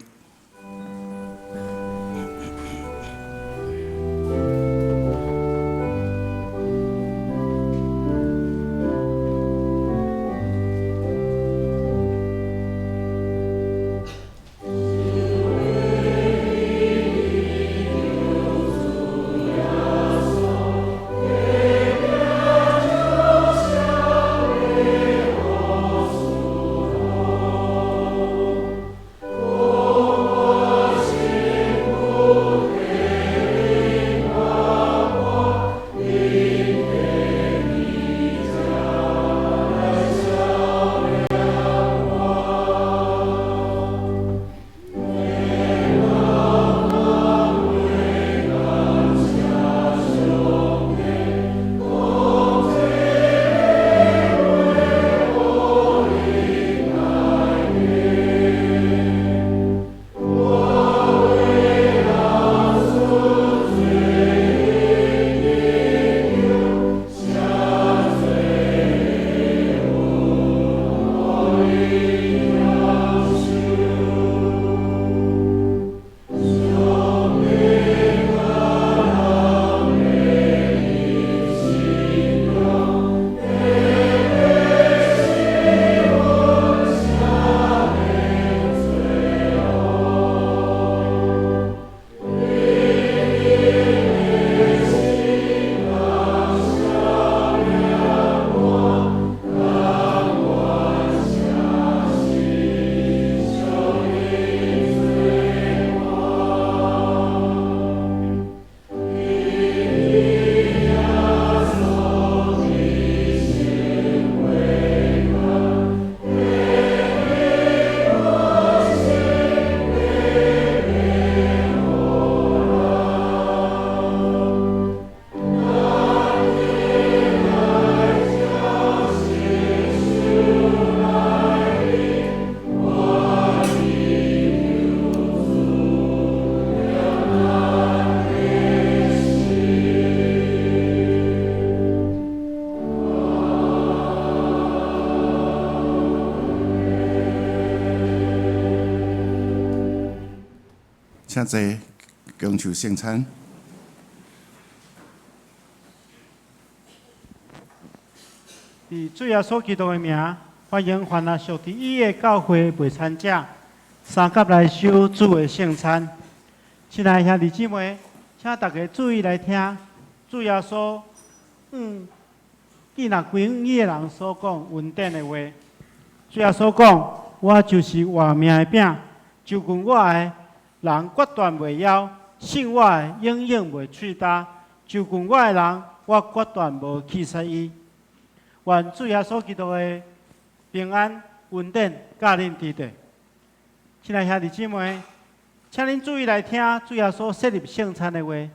請坐，共受聖餐。佇主耶穌基督的名，歡迎凡若屬佇伊的教會袂參者，三佮來受主的聖餐。親愛兄弟姊妹，請大家注意來聽，主耶穌見若歸伊的人所講恩典的話。主耶穌講：我就是活命的餅，就近我的人決斷袂枵，信我的永遠袂喙焦。就近我的人，我決斷無棄絕伊。願主耶穌基督的平安、恩典，佮恁佇底。親愛兄弟姊妹，請恁注意來聽主耶穌設立聖餐的話，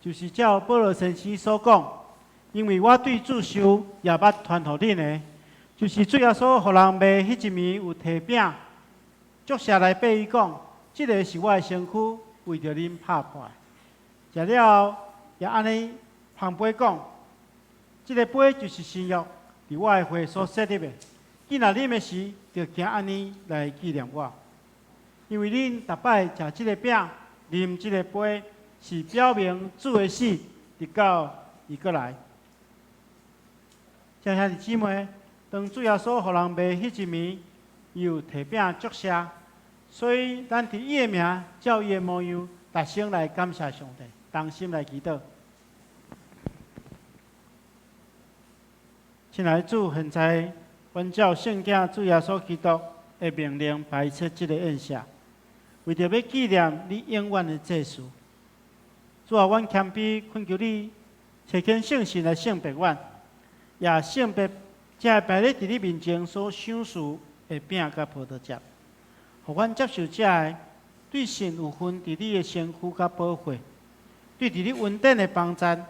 就是照保羅先生所講，因為我對主受也捌傳予恁的，就是主耶穌予人賣彼一暝有提餅，祝謝來擘伊講，這个是我的身軀，為著恁拍破。食了後，也按呢捧杯講，這个杯就是新約，佇我的血所設立的。既若啉的時，就行按呢來紀念我。因為恁逐擺食這个餅、啉這个杯，是表明主的死，直到伊閣來。親兄弟姊妹，當主耶穌予人賣彼一暝，伊有提餅祝謝，所以咱佇伊的名，照伊的模樣，同聲來感謝上帝，同心來祈禱。親愛的主，現在阮照聖囝主耶穌基督的命令擺設這个宴席，為著欲紀念你永遠的祭祀。主啊，阮謙卑懇求你，差遣聖神來聖別阮，也聖別這个擺咧佇你面前所賞賜的餅佮葡萄汁，予阮接受這个對神有份佇你的身軀佮寶血，對佇你恩典的幫贊，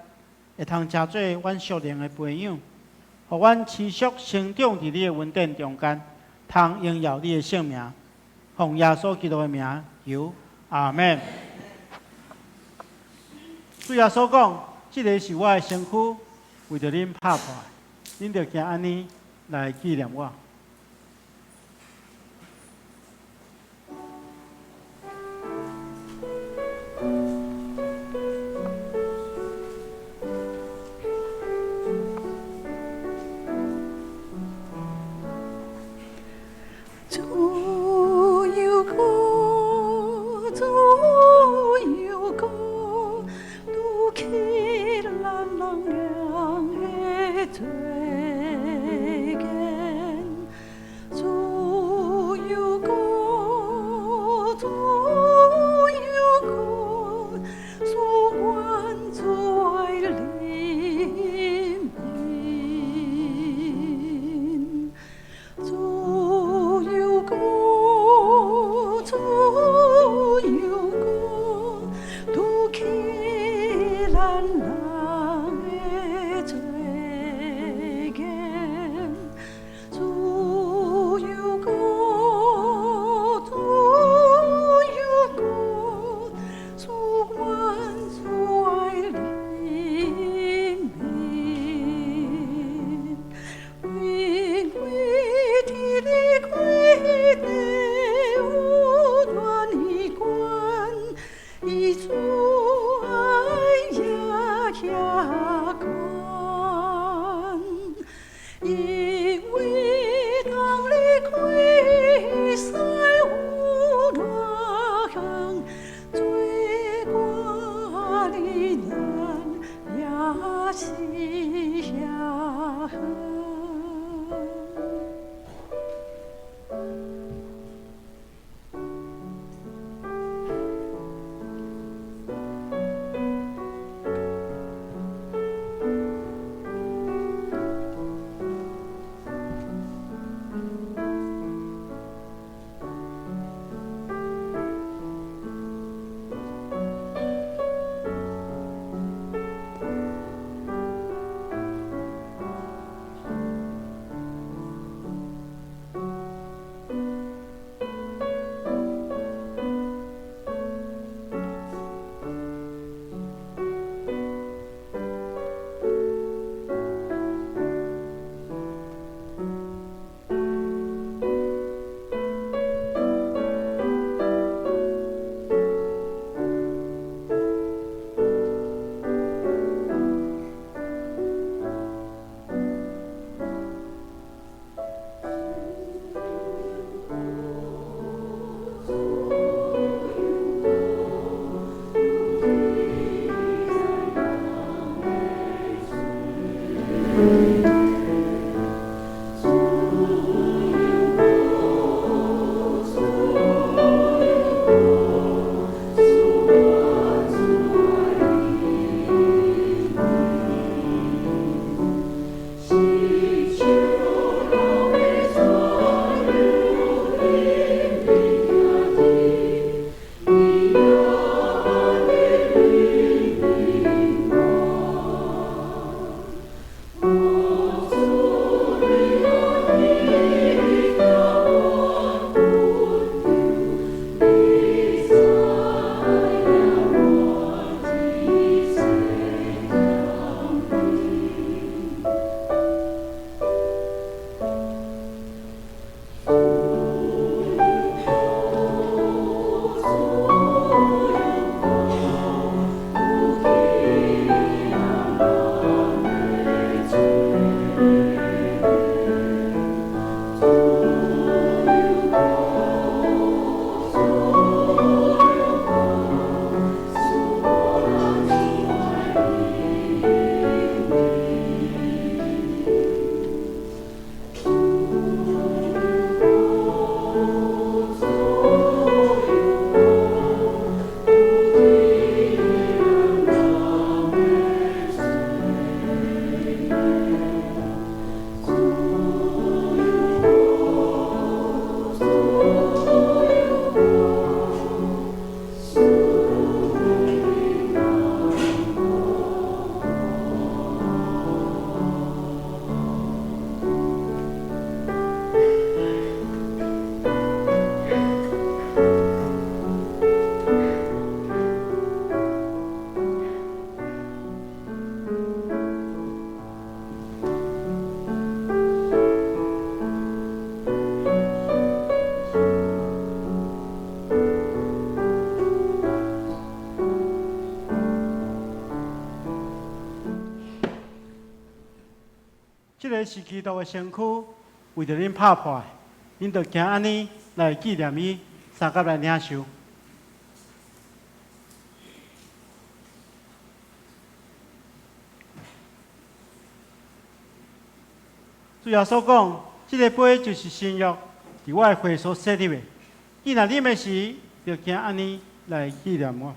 會通成做阮屬靈的培養，予阮持續成長佇你的恩典中間，通榮耀你的聖名。奉耶穌基督的名求，阿們。主耶穌講：這个是我的身軀，為著恁拍破的，恁著行按呢來紀念我。主有歌，主有歌，拄起咱人的罪根。主有歌，主有歌，主關主愛憐憫。主有歌，主有歌，拄起咱人的罪根。主有歌，主有歌，主關主愛憐憫。因為天的規定有斷一關，伊主愛也遐寬。因為當你開西有偌遠，罪掛離咱也是遐遠。這个是基督的身軀，為著恁拍破的，恁著行按呢來紀念伊，相佮來領受。主耶穌講：這个杯就是新約，佇我的血所設立的。你若啉的時，就行按呢來紀念我。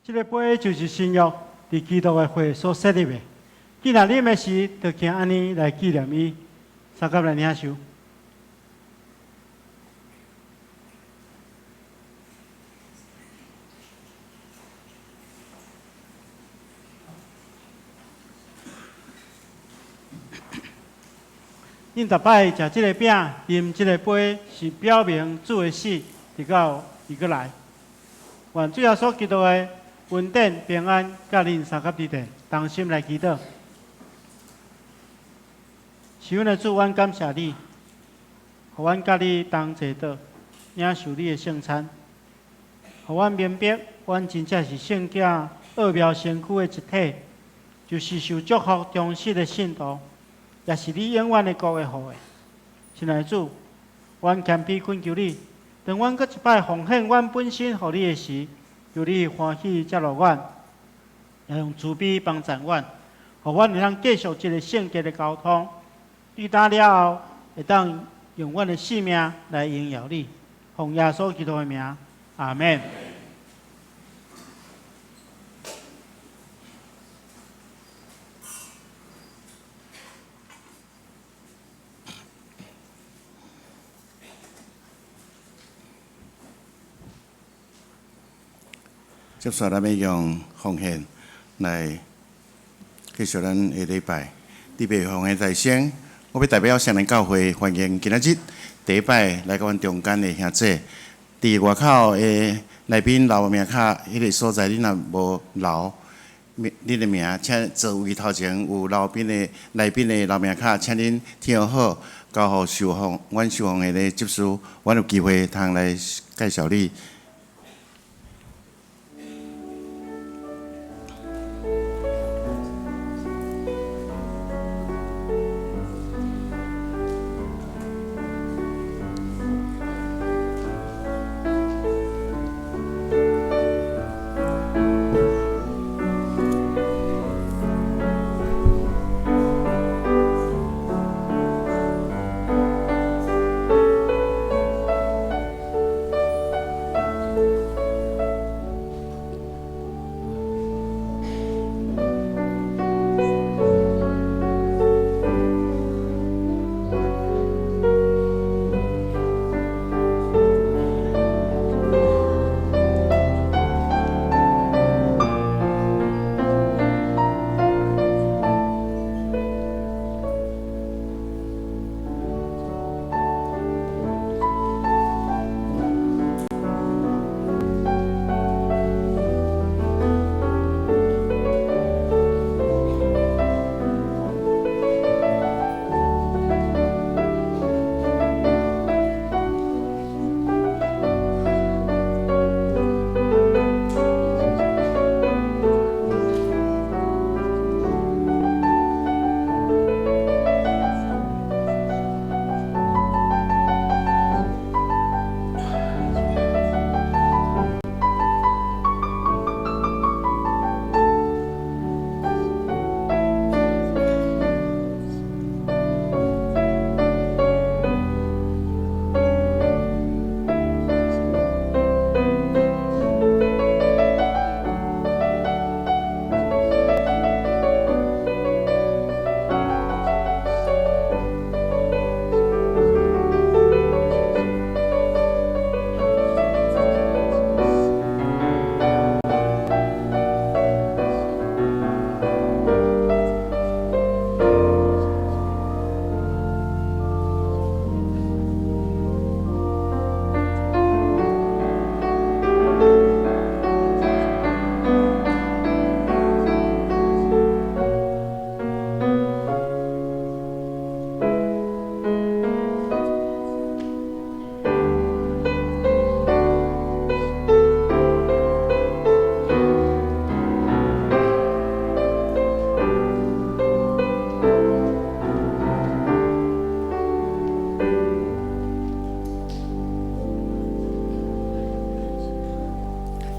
這个杯就是新約，佇基督的血所設立的。既然啉的時，就行按呢來紀念伊。相佮來領受。恁逐擺食這个餅，啉這个杯，是表明主的死，直到伊閣來。願主耶穌基督的恩典平安，佮恁相佮佇咧，同心來祈禱。是阮的主，阮感謝你，予阮佮你同齊桌，領受你的聖餐，予阮明白，阮真正是聖潔奧妙身軀的一體，就是受祝福忠實的信徒，也是你永遠的國的後裔。親愛的主，阮謙卑懇求你，當阮閣一擺奉獻阮本身予你的時，求你歡喜接納阮，也用慈悲幫助阮，予阮會當繼續這个聖潔的交通。對打了後，會當用阮的性命來榮耀你。奉耶穌基督的名，阿們。接下來，咱欲用奉獻來繼續咱的禮拜。預備奉獻在先，我欲代表雙連教會歡迎今仔日第一擺來到阮中間的兄姊。佇外口的來賓留名卡，彼个所在，恁若無留恁的名，請座位頭前有留賓的來賓的留名卡，請恁填好，交予受訪，阮受訪的執事，阮有機會通來介紹你。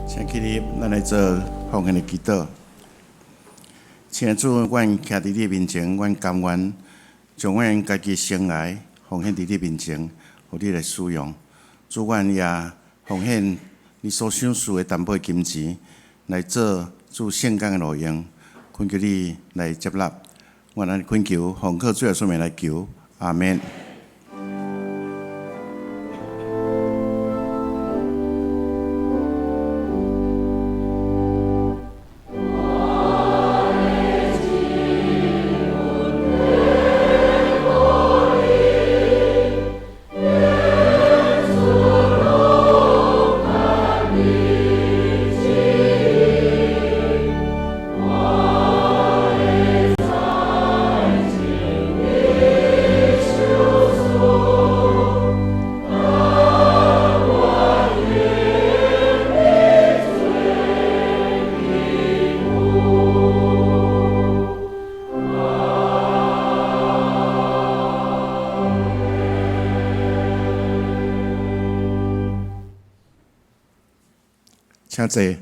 請起立，咱來做奉獻的祈禱。親愛的主，阮徛佇你的面前，阮甘願將阮家己生涯奉獻佇你面前，予你來使用。主，阮也奉獻你所賞賜的淡薄金錢，來做主聖工的路用，懇求你來接納。阮按呢懇求，奉靠主耶穌名來求，阿們。請坐。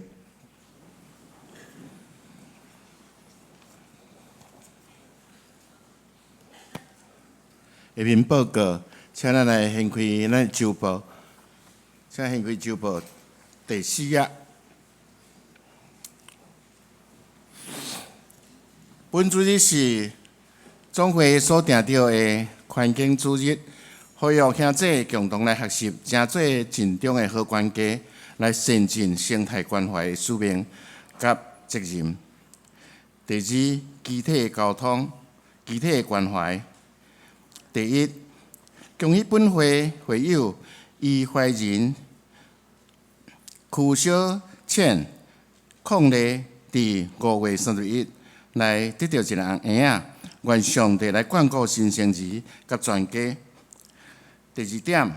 下面報告，請咱來掀開咱週報，請掀開週報第四頁。本主日是總會所定著的環境主日，呼籲兄弟共同來學習，成做盡忠的好管家，來善盡生態關懷的使命佮責任。第二，肢體溝通、肢體關懷。第一，恭喜本會會友余懷仁、邱小倩、鄺麗，佇5月31來得著一个嬰仔，願上帝來眷顧新生兒佮全家。第二點，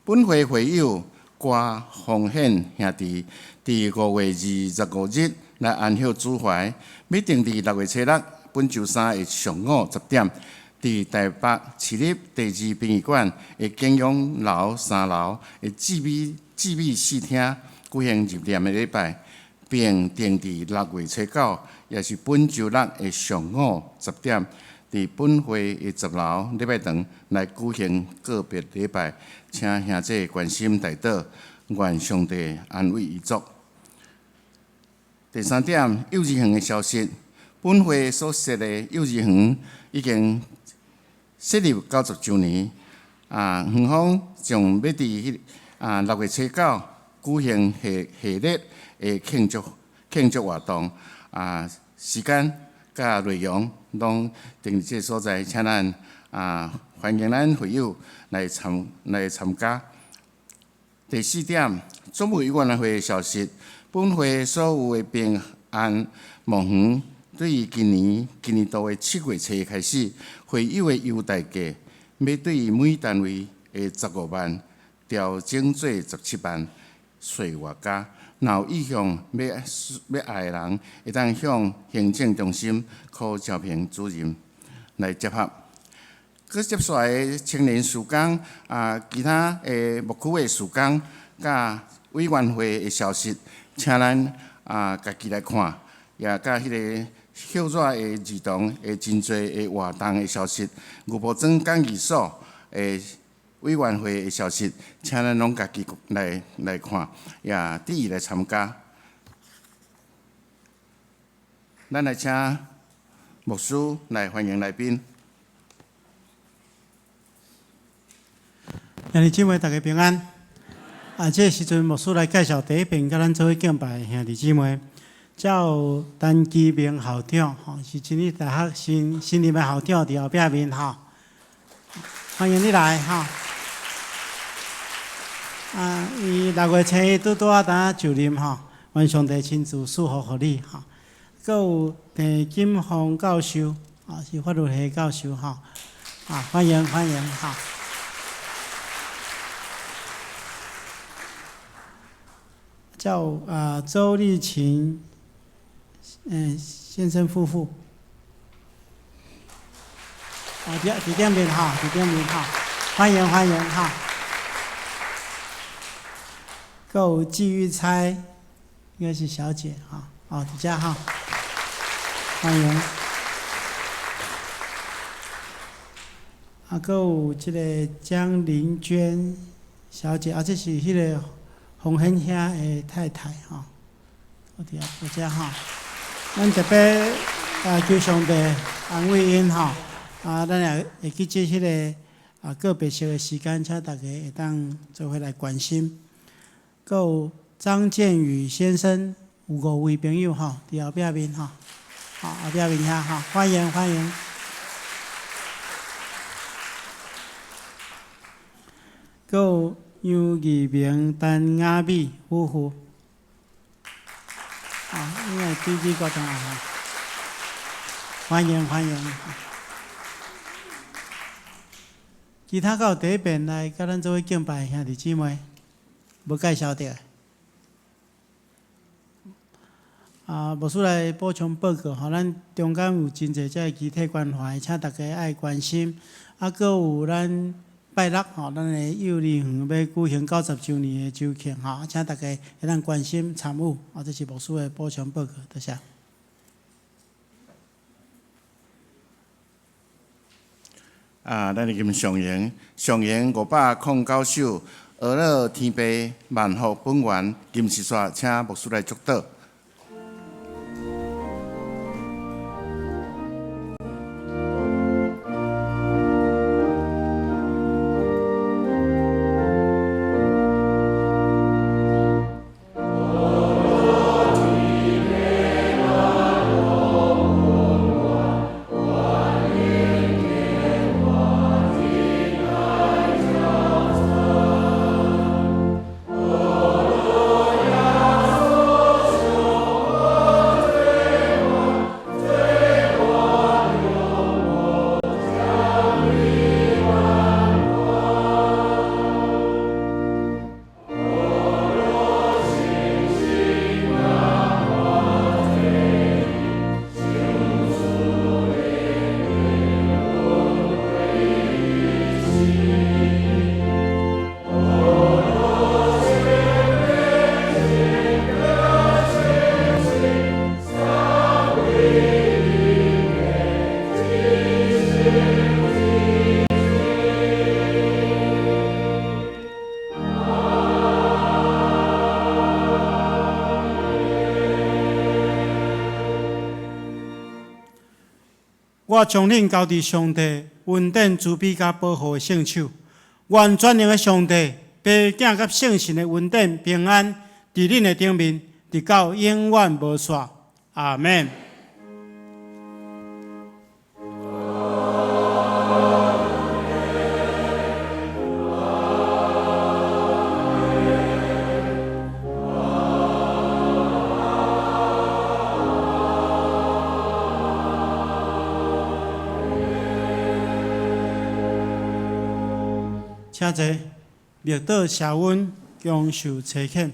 本會會友郭宏憲兄弟，佇5月25日來安息主懷，欲定佇6月初6，本週三的上午10點，佇台北市立第二殯儀館的景陽樓三樓的姊妹四廳舉行入殮的禮拜，並定佇6月初9，也是本週六的上午10點，佇本會的十樓禮拜堂來舉行告別禮拜，請兄弟關心代禱，願上帝安慰遺族。第三點，幼兒園的消息，本會所設的幼兒園已經設立90週年，園方將欲佇6月初9舉行系列的慶祝活動，時間佮內容攏定佇這个所在，請咱歡迎咱會友來參加。第四點，總務委員會的消息，本會所有的平安墓園，對今年度的7月初開始，會友的優待價欲對每單位的15萬調整做17萬，稅外加。若有意向欲愛的人，會當向行政中心柯兆平主任來接洽。閣接續來的青年事工其他的牧區的事工，佮委員會的消息，請咱家己來看，也佮彼个歇熱的兒童的真濟的活動的消息，牛埔莊講義所的委員會的消息，請咱攏家己來看，也佇伊來參加。咱來請牧師來歡迎來賓。兄弟姊妹，大家平安。這個時陣牧師來介紹第一遍，佮咱做伙敬拜的兄弟姊妹，才有陳基明校長，吼，是真理大學新任的校長佇後壁面吼，歡迎你來吼。伊6月初1拄拄仔當就任吼，願上帝親自賜福予你吼。閣有鄭金鳳教授，是法律系教授吼，歡迎歡迎吼。才有周麗琴，先生夫婦，佇頂面吼，佇頂面吼，歡迎歡迎吼。閣有紀玉釵，應該是小姐吼，佇遮吼，歡迎。閣有這个江玲娟小姐，這是彼个洪亨兄的太太吼，伫遐遮吼。咱特別啊求上帝安慰𪜶吼。啊，咱也會記這彼个啊告別式的時間，請大家會當做伙來關心。閣有張建宇先生，有五位朋友吼，佇後壁面吼，吼後壁面遐吼，歡迎歡迎。閣有楊義明、陳雅美夫婦，啊，應該對美國轉來吼，歡迎歡迎。其他閣有第一遍來佮咱做伙敬拜的兄弟姊妹，無介紹著。啊，牧師來補充報告吼，咱中間有真濟這个肢體關懷，請大家愛關心。啊，閣有咱拜六吼，咱的幼兒園欲舉行90週年的週慶吼，請大家會當關心參與。啊，這是牧師的補充報告，多謝。啊，咱入上營，上營509首，阿樂天父萬福本源，金絲煞，請牧師來祝禱。我將恁交佇上帝恩典、慈悲佮保護的聖手。願全能的上帝、父子佮聖神的恩典平安，佇恁的頂面，直到永遠無煞。阿們。請坐，默禱謝恩，享受差遣。